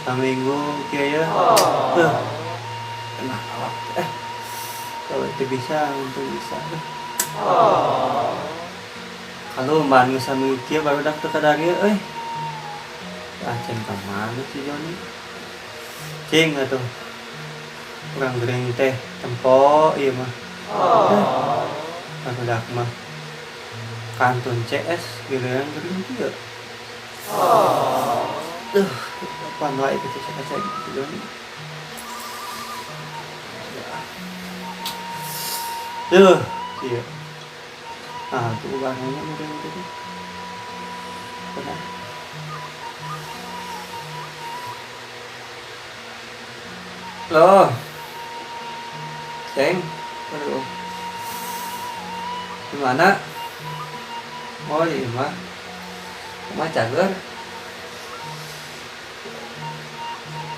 Saminggu kieu ya. Enak awak teh. Kalau itu bisa untuk bisa. Kalau ban geus saminggu kieu barudak teu kadarieu euy. Aceng ka mana si Joni? Cing atuh. Urang gering teh tempo ieu mah. Barudak mah kantun CS giliran gering kieu. Duh, kapan wae kitu cek aceng si Joni. Duh, iya. Ah, tuh warnanya meureun teh. Pernah. Loh. Ceng. Aduh. Gimana? Oh, iya mah. Mah cager.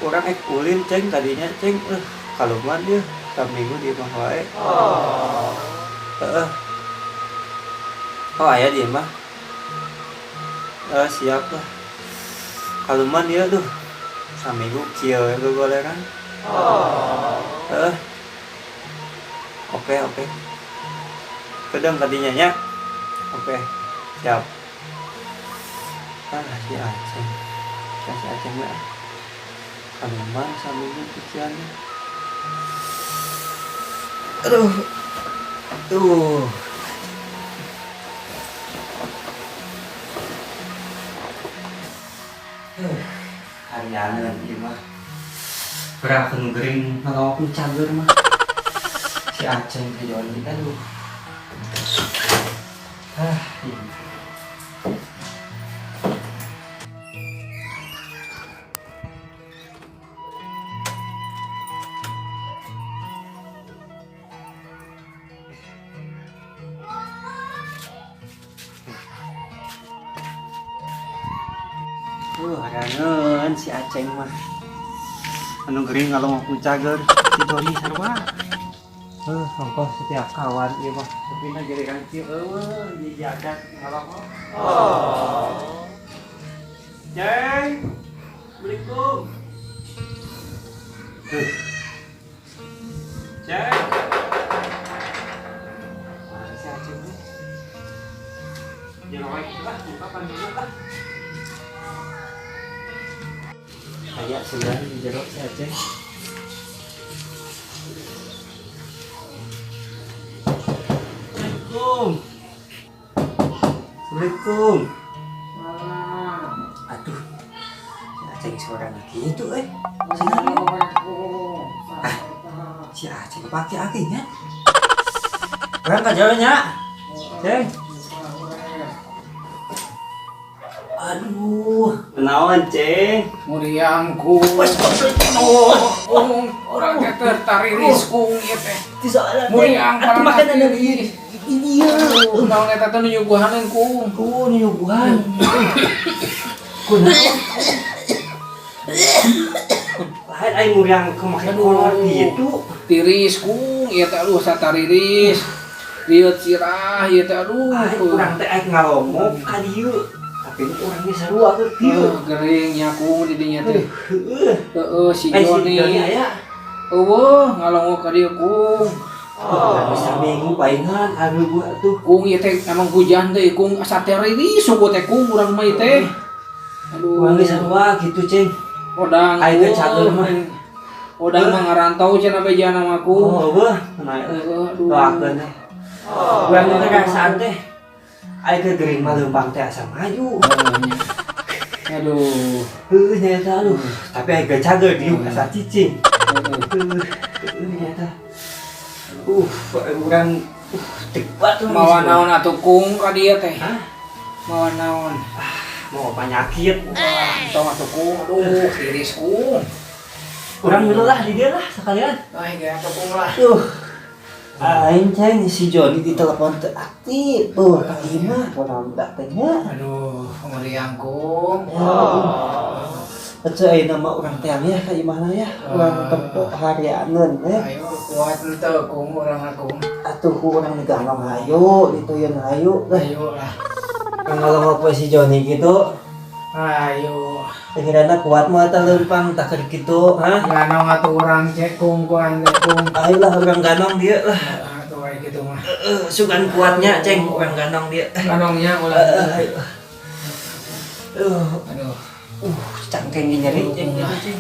Urang ek ulin ceng tadinya ceng. Kaluman dia. Saminggu di imah wae. Heeh. Oh, aya di imah. Siap lah. Kaluman dia tuh. Saminggu kieu we gogoleran. Heeh. Oke, oke. Kedeng tadinya nya. Oke, siap. Ah, si Aceng. Si Aceng mah. Kaluman saminggu pikirannya. Aduh. Tuh. Harianeun ieu mah. Gerakan gering ngalawak nu cager mah. Si Aceng ke Joni aduh. Ah, iya. Harianeun si Aceng mah. Anu gering ngalongok nu cager si Joni sarua. Ongkoh setiap kawan ieu mah. Tapi na giliran kieu eueuh jajagan ngalongok. Ceng. Assalamualaikum. Tuh. Ceng. Mana si Aceng teh? Jangan wae lah, buka panggilnya lah. Kayak sudah di jero si Aceng. Assalamualaikum. Assalamualaikum. Aduh, si Aceng seorang gitu eh. Ah, si Aceng pakai akinya. Urang ka jero nya. Ceng. Aduh, kenaon Ceng? Muriangku. Oh, urang teh tertariris kung ieu teh. Muriang Atuh makanan tiris. Iya. Naon eta teh nu nyuguhaneun kung. Oh, nyuguhan. Kunaon? Lain aing muriang make kolor gitu. Tiris kung ieu teh aduh satariris. Lieu sirah ieu teh aduh. Aing urang teh aing ngalomok ka dieu. Tapi ini urangnya sarua keur kieu. Gering nya kung di dinya teh. Heeh. Heeh si Eh, si Joni. Joni aya. Eueuh ngalongok ka dieu kung. Oh, bisa minggu palingan anu gua tuh. Kung ieu teh emang hujan teh kung asa tariris suku teh kung urang mah ieu teh. Aduh. Urang geus sarua gitu, Ceng. Odang. Aing teh cager mah. Odang mah ngarantau cenah bejana mah ku. Oh, eueuh, nah, Heeh, aduh. doakeun teh. Urang teh rasaan teh. Aing ke gering mah leumpang teh asa maju. Aduh. Heuh nyata aduh. Tapi aing ge cager diuk asa cicing. Heuh, heuh nyata. Urang teu kuat tuh. Mawa naon atuh kung ka dieu teh? Hah? Mawa naon? Mawa penyakit. Wah, tong atuh kung. Aduh, tiris kung. Urang ngeuleuh lah di dieu lah sekalian. Ay, gaya atuh kung lah. Tuh. Aing ceng si Joni di telepon teu aktif. Tuh, ka imah kunaon budak teh nya. Aduh, meriang kung. Ece ayeuna mah urang teh ya ka imahna ya. Urang tempo harianeun eh. Ayo kuat henteu kung urang aku. Atuh ku urang digalong hayu, dituyeun hayu teh. Ayo lah. Ngalongok we si Joni gitu. Ayo. Pikiranna kuat mah eta leumpang tak keur kitu, ha? Ganong atuh urang cek kung kuan teh kung. Ayolah urang ganong dia lah. Atuh kayak gitu mah. Sugan kuatnya ceng urang ganong dia. Ganongnya ulah. Ayo. Aduh. Cangkeng nyeri ceng gitu ceng.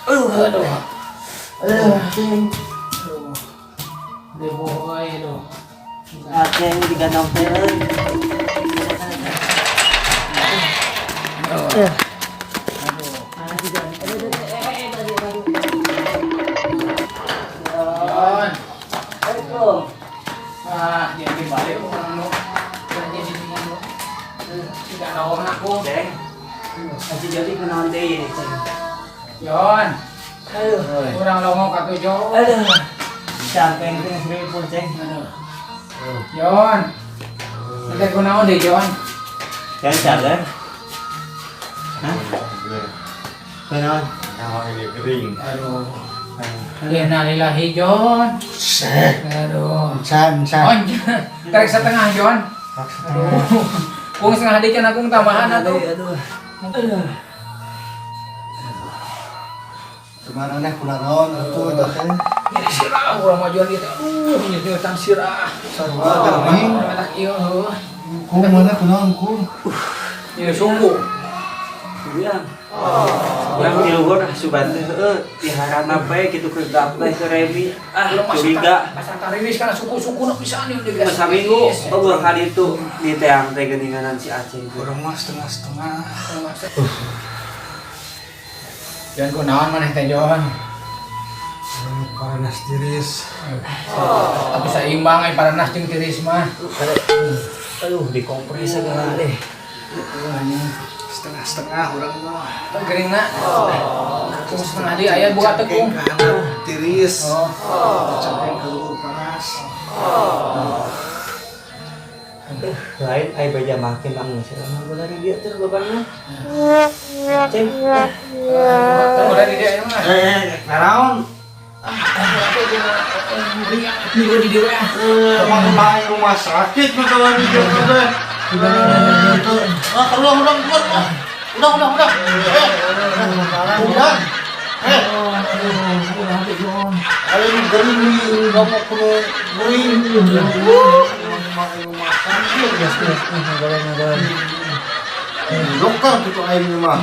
Aduh. Aduh, ceng. Aduh. Aduh, aduh. Aceng diganong teh euy. Aduh. Eh. Aduh. Ah, diganong. Aduh, aduh, aduh, aduh. Yon. Aduh. Ah, jadi balik urang nu. Jadi di sini nu. Tidak naon aku. Ceng. Haji jadi kunaon deui ceng. Yon. Aduh. Urang longok atuh Jo. Aduh. Cangkeng teh seribu ceng. Aduh. Yon. Nanti kunaon deh, Jon? Jangan sadar. Hah? Kunaon? Aduh. Innalillahi, Jon. Aduh. San, san. Oh, tarik setengah, Jon. Aduh. Kung setengah dikit aku tambahan atuh. Aduh. Aduh. Kemana nih kula naon atuh eta teh. Ini sirah urang mah Jon ieu teh. Aduh, nyeutan sirah. Sarua geuning. Matak ieu heuh. Ku mana kunaon ku? Ieu sungguh. Bilang. Urang di luhur sugan teh heueuh diharana bae kitu keur gap teh keur remi. Ah, curiga. Pasang tariwis kana suku-suku nu pisan ieu di Saminggu eueuh ka ditu di teang teh geuninganan si Aceng. Urang mah setengah-setengah. Jon, kunaon maneh teh, Jon? Panas tiris. Tapi saimbang ai paranas jeung tiris mah. Aduh, dikompres segala deh. Setengah-setengah urang mah. Teu geuringna. Kung setengah di aya buka teu kung. Tiris. Oh. Cangkeng ka luhur panas. Lain ai baja make mah geus mah bola di dieu teh bebanna. Ceng. Udah di dieu mah. Naraon? Minggu di dieu ya. Emang main rumah sakit masalah di dieu teh. Ah, keluar udah keluar. Udah, udah, udah. Udah. Ayo nu gering ngomong kudu gering. Emang main rumah sakit. Dokter gitu aing mah.